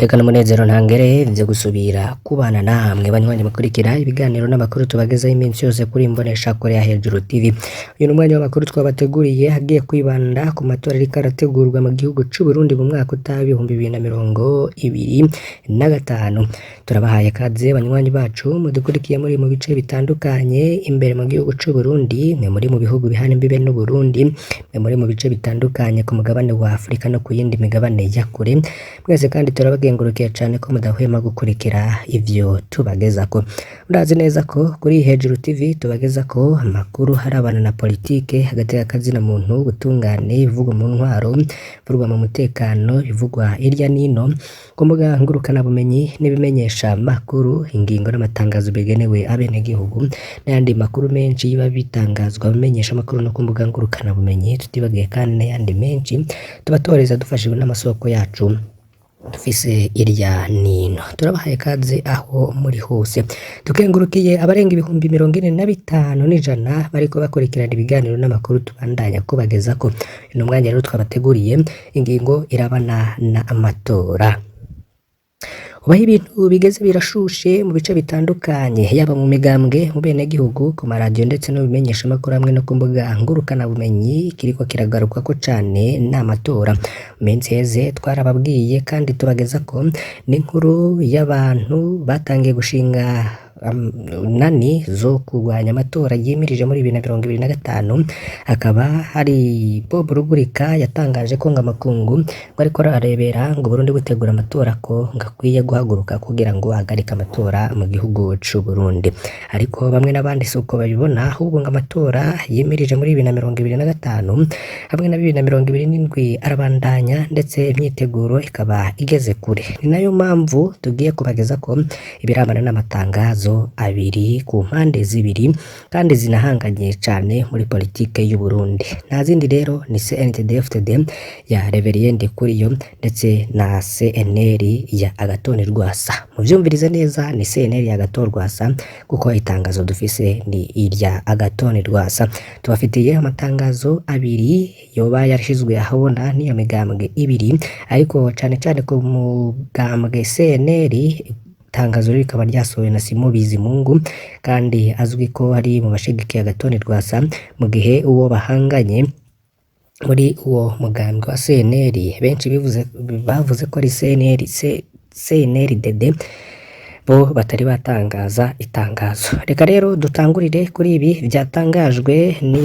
Iteka n'umunezero ntangere vyo gusubira kubana namwe banywanyi mukurikira ibiganiro n'amakuru tubagezaho iminsi yose kuri Imboneshakure ya Hejuru TV. Uyu ni umwanya w'amakuru twabateguriye agiye kwibanda ku matora ariko arategurwa mu gihugu c'u Burundi mu mwaka utaha 2025. Turabahaye kaze banywanyi bacu mudukurikiye muri mu bice bitandukanye imbere mu gihugu c'u Burundi, mwe muri mu bihugu bihana imbibe n'u Burundi, mwe muri mu bice bitandukanye ku mugabane wa Afrika no ku yindi migabane ya kure. Mwese kandi turabagengurukiye cane ko mudahwema gukurikira ivyo tubagezako. Murazi neza ko kuri Hejuru TV tubagezako amakuru harabana na politike, hagati y'akazina muntu, ubutungane, ibivugwa mu ntwaro, ibivugwa mu mutekano, ibivugwa hirya n'ino, ku mbuga ngurukanabumenyi n'ibimenyesha makuru, ingingo n'amatangazo bigenewe abenegihugu, n'ayandi makuru menshi biba bitangazwa mu bimenyeshamakuru no ku mbuga ngurukanabumenyi, tutibagiye kandi n'ayandi menshi tuba tubareza dufashijwe n'amasoko yacu dufise irya nino. Turabahaye kaze aho muri hose. Tukengurukiye abarenga 45,100 bariko bakurikirana ibiganiro n'amakuru tubandanya kubagezako. Uno mwanya rero twabateguriye ingingo irabana n'amatora. Ubu aho ibintu bigeze birashushe mu bice bitandukanye, yaba mu migambwe, mu benegihugu, ku maradiyo ndetse no mu bimenyeshamakuru hamwe no ku mbuga ngurukanabumenyi, kiriko kiragarukwako cane n'amatora. Mu minsi iheze twarababwiye kandi tubagezako n'inkuru y'abantu batangiye gushinga nani zo kurwanya amatora yimirije muri 2025, hakaba hari Bob Rugurika yatangaje ko ngo amakungu ngo ariko ararebera ngo Burundi butegura amatora ko ngo akwiye guhaguruka kugira ngo ahagarike amatora mu gihugu c'u Burundi. Ariko bamwe n'abandi si uko babibona, ahubwo ngo amatora yimirije muri 2025 hamwe na 2027 arabandanya ndetse imyiteguro ikaba igeze kure. Ni nayo mpamvu tugiye kubagezako ibirabana n'amatangazo abiri ku mpande zibiri kandi zinahanganye cane muri politike y'u Burundi. Nta zindi rero ni CNDD-FDD ya Reverien Ndikuriyo ndetse na CNL ya Agathon Rwasa. Muvyumvirize neza ni CNL ya Agathon Rwasa kuko itangazo dufise ni irya Agathon Rwasa. Tubafitiye amatangazo abiri yoba yarashizwe ahabona n'iyo migambwe ibiri, ariko cane cane ku mugambwe CNL itangazo rikaba ryasohowe na Simon Bizimungu kandi azwi ko ari mu bashigikiye Agathon Rwasa, mu gihe uwo bahanganye muri uwo mugambwe wa CNL benshi bivuze bavuze ko ari CNL CNLDD bo batari batangaza itangazo. Reka rero dutangurire kuri ibi vyatangajwe ni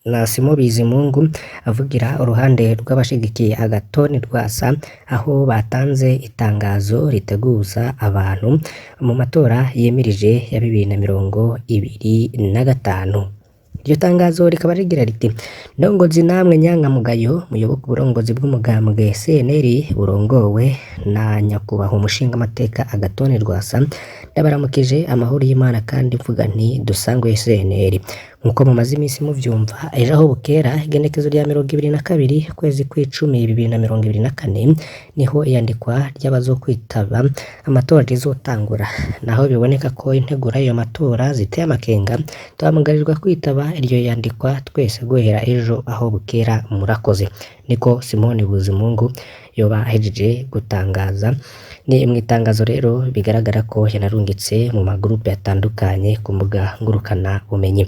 na Simon Bizimungu avugira uruhande rw'abashigikiye Agathon Rwasa, aho batanze itangazo riteguza abantu mu matora yimirije ya 2025. Iryo tangazo rikaba rigira riti: ndongozi namwe nyankamugayo muyoboke uburongozi bw'umugambwe CNL burongowe na nyakubahwa umushingamateka Agathon Rwasa, ndabaramukije amahoro y'Imana kandi mvuga nti dusangwe CNL. Nkuko mumaze iminsi muvyumva, ejo aho bukera igenekezo rya 22 ukwezi kw'icumi 2024 niho iyandikwa ry'abazokwitaba amatora rizotangura. Naho biboneka ko integuro y'ayo matora ziteye amakenga, duhamagarirwa kwitaba iryo yandikwa twese guhera ejo aho bukera. Murakoze. Niko Simon Bizimungu yoba ahejeje gutangaza. Ni mw'itangazo rero bigaragara ko yanarungitse mu magroupe atandukanye ku mbuga ngurukana bumenyi.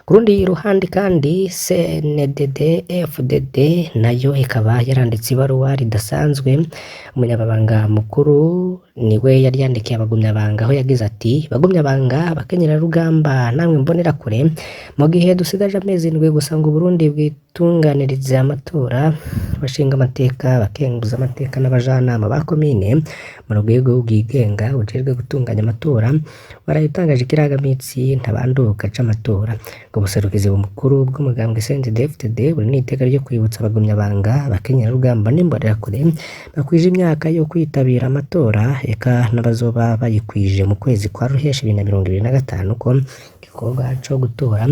Ku rundi ruhande kandi CNDD FDD nayo ikaba yaranditse ibaruwa ridasanzwe. Umunyamabanga mukuru niwe yari yandikiye abagumyabanga, aho yagize ati: bagumyabanga, abakenyerarugamba namwe mbonerakure, mu gihe dusigaje amezi 7 gusa ngo Burundi bwitunganirize amatora, abashinga amateka, abakenguza amateka n'abajanama ba komine mu rwego rwigenga rujejwe gutunganya amatora barayitangaje ikirangaminsi ntabanduka c'amatora. Ngo ubuserukizi bukuru bw'umugambwe CNDD-FDD buri n'iteka ryo kwibutsa abagumyabanga, abakenyerarugamba n'imbonerakure bakwije imyaka yo kwitabira amatora, eka n'abazoba bayikwije mu kwezi kwa Ruheshi 2025 ko igikorwa co gutora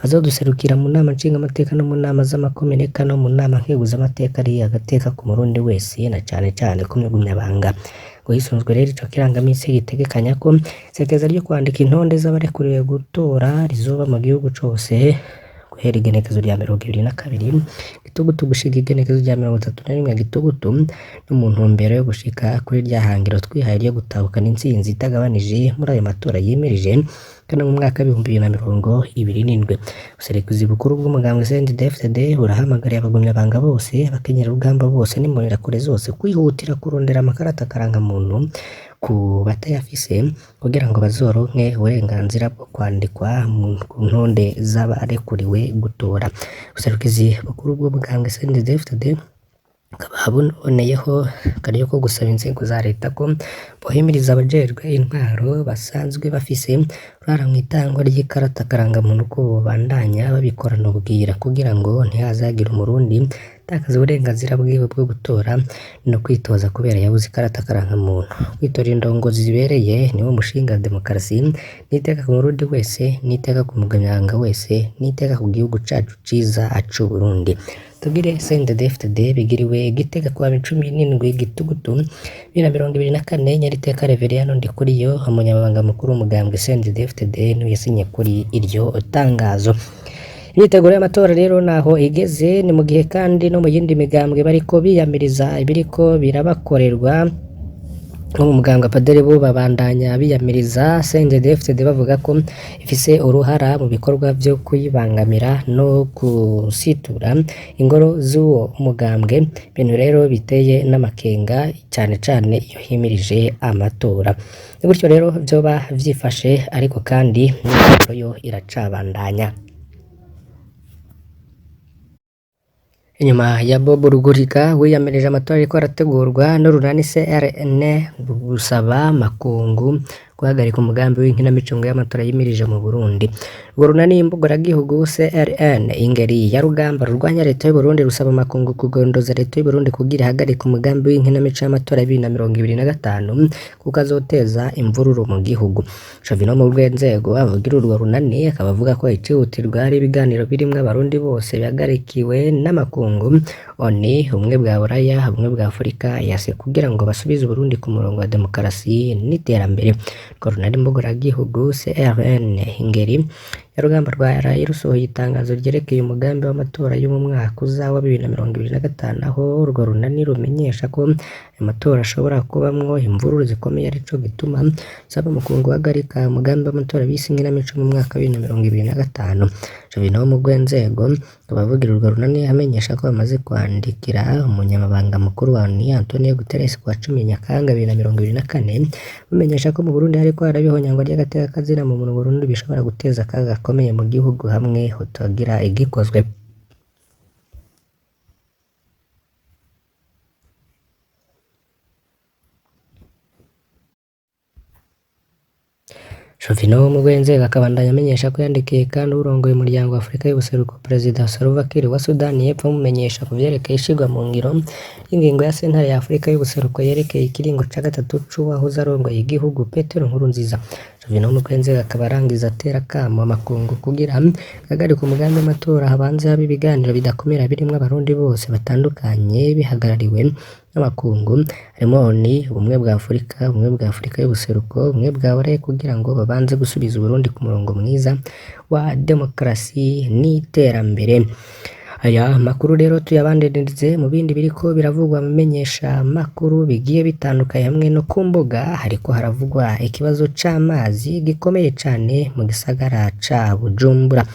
bazoduserukira mu nama nshingamateka no mu nama z'amakomine eka no mu nama nkeguzamateka ari agateka ku murundi wese na cane cane ku mugumyabanga. Ngo hisunzwe rero ico kirangaminsi gitegekanya ko isekeza ryo kwandika intonde z'abarekuriwe gutora rizoba mu gihugu cose Guhera igenekezo rya 22 Gitugutu gushika igenekezo rya 31 Gitugutu, no mu ntumbero yo gushika kuri rya hangiro twihaye ryo gutahukana intsinzi itagabanije muri ayo matora yimirije kandi mu mwaka w'2027. Ubuserukizi bukuru bw'umugambwe CNDD-FDD burahamagariye abagumyabanga bose, abakenyerarugamba bose n'imbonerakure zose kwihutira kurondera amakarata karangamuntu ku batayafise kugira ngo bazoronke uburenganzira bwo kwandikwa ku ntonde z'abarekuriwe gutora. Ubuserukizi bukuru bw'umugambwe CNDD-FDD bukaba buboneyeho akaryo ko gusaba inzego za leta ko bohimiriza abajejwe intwaro basanzwe bafise uruhara mw'itangwa ry'ikarata karangamuntu ko bobandanya babikorana ubwira kugira ngo ntihazagire umurundi atakaza uburenganzira bwiwe bwo gutora no kwitoza kubera yabuze ikarata karangamuntu. Kwitorera indongozi zibereye niwo mushinga wa demokarasi, n'iteka ku murundi wese, n'iteka ku mugumyabanga wese, n'iteka ku gihugu cacu ciza c'Uburundi. Tugire CNDD-FDD bigiriwe Gitega kuwa 17 Gitugutu 2024. Nyariteka Reveriyano Ndikuriyo, umunyamabanga mukuru w'umugambwe CNDD-FDD, niwe yasinye kuri iryo tangazo. Imyiteguro y'amatora rero naho igeze, ni mu gihe kandi no mu yindi migambwe bariko biyamiriza ibiriko birabakorerwa. Nko mu mugambwe Padiri bo babandanya biyamiriza CNDD-FDD bavuga ko ifise uruhara mu bikorwa vyo kuyibangamira no gusitura ingoro z'uwo mugambwe, ibintu rero biteye n'amakenga cane cane iyo himirije amatora. Ni gutyo rero vyoba vyifashe, ariko kandi imyiteguro yo iracabandanya. Inyuma ya Bob Rugurika wiyamirije amatora ariko arategurwa n'urunani CRN gusaba makungu guhagarika umugambi w'inkinamico y'amatora yimirije mu Burundi. Urwo runani mbuguragihugu CRN ingeri ya rugamba rurwanya leta y'u Burundi rusaba makungu kugondoza leta y'u Burundi kugira ihagarike umugambi w'inkinamico y'amatora ya 2025 kuko azoteza imvururu mu gihugu. Chovino mu rwenzego avugira urwo runani akaba avuga ko icihutirwa ari ibiganiro birimwo abarundi bose bihagarikiwe n'amakungu, ONU, ubumwe bwa Buraya, ubumwe bwa Afurika, EAC kugira ngo basubize Uburundi ku murongo wa demokarasi n'iterambere. Urwo runani mbuguragihugu CRN ingeri ya rugamba rwaraye rusohoye itangazo ryerekeye umugambi w'amatora yo mu mwaka uza wa 2025, aho urwo runani rumenyesha ko ayo matora ashobora kubamwo imvururu zikomeye, arico gituma rusaba amakungu guhagarika umugambi w'amatora bise inkinamico mu mwaka wa 2025. Chovino mu rwenzego akaba avugira urwo runani amenyesha ko bamaze kwandikira umunyamabanga mukuru wa ONU Antonio Guterres kuwa 10 Nyakanga 2024, bamenyesha ko mu Burundi hariko haraba ihonyangwa ry'agateka kazina mu Burundi bishobora guteza akaga gakomeye mu gihugu hamwe hotagira igikozwe. Chovino mu rwenzego akabandanya amenyesha ko yandikiye kandi urongoye umuryango wa Afurika y'ubuseruko Perezida Salva Kiir wa Sudani y'Epfo amumenyesha ku vyerekeye ishirwa mu ngiro y'ingingo ya sentare ya Afurika y'ubuseruko yerekeye ikiringo ca gatatu c'uwahoze arongoye igihugu Petero Nkurunziza. Chovino mu rwenzego akaba arangiza atera akamo amakungu kugira ahagarike umugambi w'amatora habanze habe ibiganiro bidakumira birimwo abarundi bose batandukanye bihagarariwe n'amakungu harimo ONU, ubumwe bwa Afurika, ubumwe bwa Afurika y'ubuseruko, ubumwe bwa Buraya kugira ngo babanze gusubiza Uburundi ku murongo mwiza wa demokarasi n'iterambere. Aya makuru rero tuyabandanirize mu bindi biriko biravugwa mu menyesha makuru bigiye bitandukanye hamwe no ku mbuga. Hariko haravugwa ikibazo c'amazi gikomeye cane mu gisagara ca Bujumbura.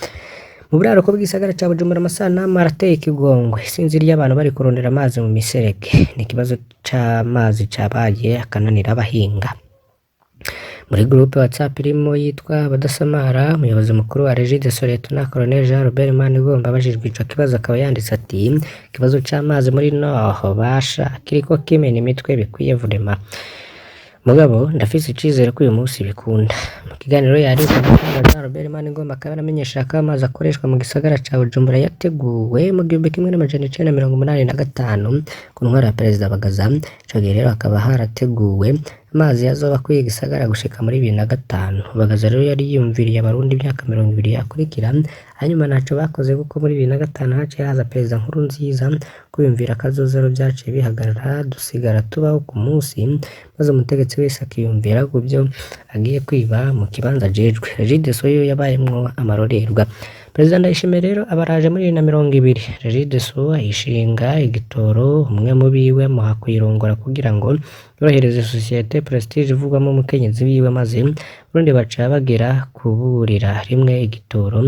Mu buraruko bw'igisagara ca Bujumbura amasanamu arateye ikigongwe, isinzi ry'abantu bari kurondera amazi mu miserege. Ni ikibazo c'amazi cabaye akananira abahinga. Muri groupe WhatsApp irimo yitwa Abadasamara, umuyobozi mukuru wa Regideso Lieutenant Colonel Jean Robert Manigomba abajijwe ico kibazo akaba yanditse ati: ikibazo c'amazi muri Nord basha kiriko kimena imitwe bikwiye vraiment. Mugabo ndafise icizere ko uyu munsi bikunda. Mu kiganiro yariko Jean Robert Manigomba akaba yaramenyesha ko amazi akoreshwa mu gisagara ca Bujumbura yateguwe mu 1985 ku ntwaro ya Perezida Bagaza. Ico gihe rero hakaba harateguwe amazi yazoba akwiye igisagara gushika muri 2005. Bagaza rero yari yiyumviriye abarundi imyaka 20 yakurikira, hanyuma ntaco bakoze kuko muri 2005 haciye haza Perezida Nkurunziza kwiyumvira akazoza rero vyaciye bihagarara, dusigara tubaho ku munsi, maze umutegetsi wese akiyumvira ku vyo agiye kwiba mu kibanza ajejwe. Regideso yo yabayemwo amarorerwa. Perezida Ndayishimiye rero abaraje muri 2020, Regideso ayishinga igitoro, umwe mu biwe amuha kuyirongora kugira ngo yorohereze societe Prestige ivugwamwo umukenyezi wiwe, maze Burundi baca bagera kuburira rimwe igitoro,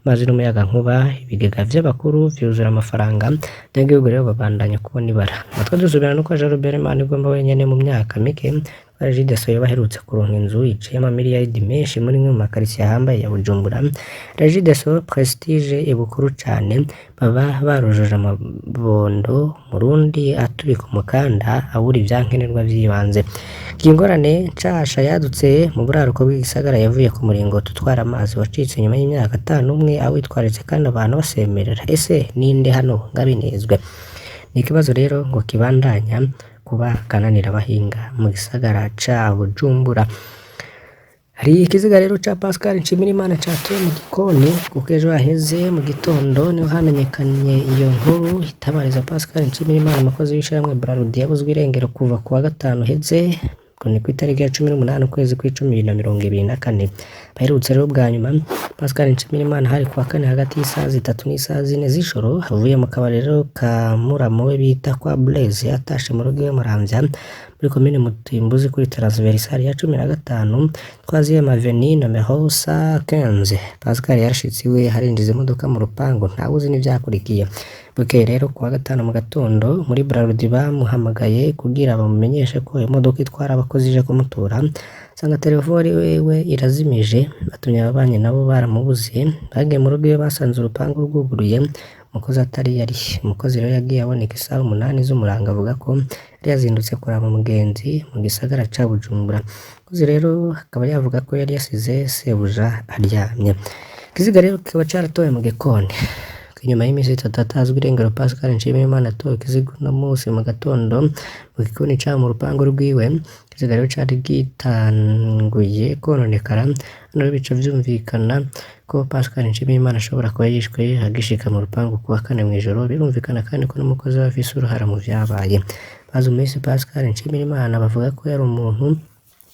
amazi n'umuyagankuba, ibigega vy'abakuru vyuzura amafaranga, abanyagihugu rero babandanya kubona ibara. Natwe dusubira nuko Jean Robert Manigomba wenyene mu myaka mike Regideso yoba aherutse kuronka inzu iciye amamiliyaridi menshi muri imwe mu makaritsiye ahambaye ya Bujumbura. Regideso Prestige ibukuru cane, baba barujuje amabondo, Murundi atubika umukanda abura ivyankenerwa vy'ibanze. Iyi ngorane nshasha yadutse mu buraruko bw'igisagara yavuye ku muringoti utwara amazi wacitse nyuma y'imyaka 51 awitwaritse kandi abantu basemerera. Ese ninde hano ngabinezwe? Ni ikibazo rero ngo kibandanya kuba kananira abahinga mu gisagara ca Bujumbura. Hari ikiziga rero ca Pascal Nshimirimana catowe mu gikoni, kuko ejo haheze mu gitondo niho hamenyekanye iyo nkuru itabariza Pascal Nshimirimana, umukozi w'ishirahamwe Brarudi yabuzwe irengero kuva kuwa gatanu uheze, ngo ni kw'itariki ya 18 ukwezi kw'icumi 2024. Baherutse rero bwa nyuma Pascal Nshimirimana hari kuwa kane hagati y'isaha 3 n'isaha 4 z'ijoro, avuye mu kabari rero ka muramu we bita kwa Blaise, atashe mu rugo iwe Muramvya muri komine Mutimbuzi kuri transversale ya 15 troisième avenue numero 115. Pascal yarashitse iwe harinjiza imodoka mu rupangu, ntawuzi n'ivyakurikiye. Bukeye rero kuwa gatanu mu gatondo muri Brarudi bamuhamagaye kugira bamumenyeshe ko imodoka itwara abakozi ije kumutora, asanga telefone wewe irazimije, batumye ababanyi nabo baramubuze. Bagiye mu rugo iwe basanze urupangu rwuguruye, umukozi atari yari. Umukozi rero yagiye aboneka isaha 8 z'umurango, avuga ko yari yazindutse kuraba umugenzi mu gisagara ca Bujumbura. Umukozi rero akaba yavuga ko yari yasize sebuja aryamye. Ikiziga rero kikaba caratowe mu gikoni. Inyuma y'imisi 3 atazwi irengero, Pascal Nshimirimana atowe ikiziga uno musi mu gatondo mu gikoni ca mu rupangu rwiwe. Ikiziga rero cari gitanguye kononekara, hano rero bica vyumvikana ko Pascal Nshimirimana ashobora kuba yishwe agishika mu rupangu kuwa kane mw'ijoro. Birumvikana kandi ko n'umukozi we afise uruhara mu vyabaye. Bazi umuhisi Pascal Nshimirimana bavuga ko yari umuntu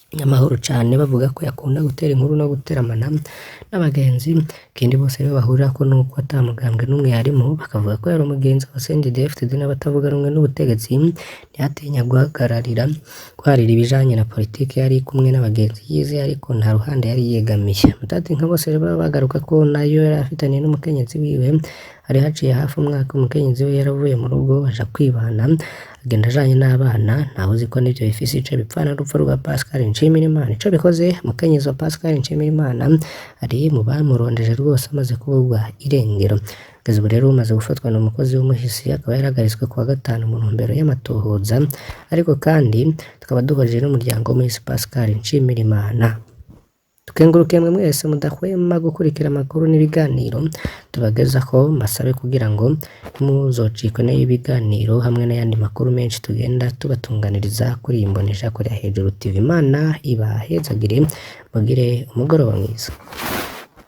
nyamahoro cane, bavuga ko yakunda gutera inkuru no guteramana n'abagenzi. Ikindi bose rero bahurirako nuko ata mugambwe n'umwe yarimwo, bakavuga ko yari umugenzi wa CNDD-FDD n'abatavuga rumwe n'ubutegetsi, ntiyatinya guhagararira guharira ibijanye na politike, yari kumwe n'abagenzi yize ariko nta ruhande yari yegamiye. Mutati nka bose rero bagaruka ko nayo yari afitaniye n'umukenyezi wiwe. Hari haciye hafi umwaka umukenyezi we yaravuye mu rugo aja kwibana, agenda ajanye n'abana, ntawuzi ko n'ivyo bifise ico bipfana n'urupfu rwa Pascal Nshimirimana. Ico bikoze, umukenyezi wa Pascal Nshimirimana ari mu bamurondeje rwose amaze kuburwa irengero. Kugeza ubu rero umaze gufatwa n'umukozi w'umuhisi, akaba yarahagaritswe kuwa gatanu mu ntumbero y'amatohoza, ariko kandi tukaba duhojeje n'umuryango w'umuhisi Pascal Nshimirimana. Tukengurukiye mwe mwese mudahwema gukurikira amakuru n'ibiganiro tubagezaho, mbasabe kugira ngo ntimuzocikwe n'ibiganiro hamwe n'ayandi makuru menshi tugenda tubatunganiriza kuri iyi mboneshakure ya Hejuru TV. Imana ibahezagire, mugire umugoroba mwiza.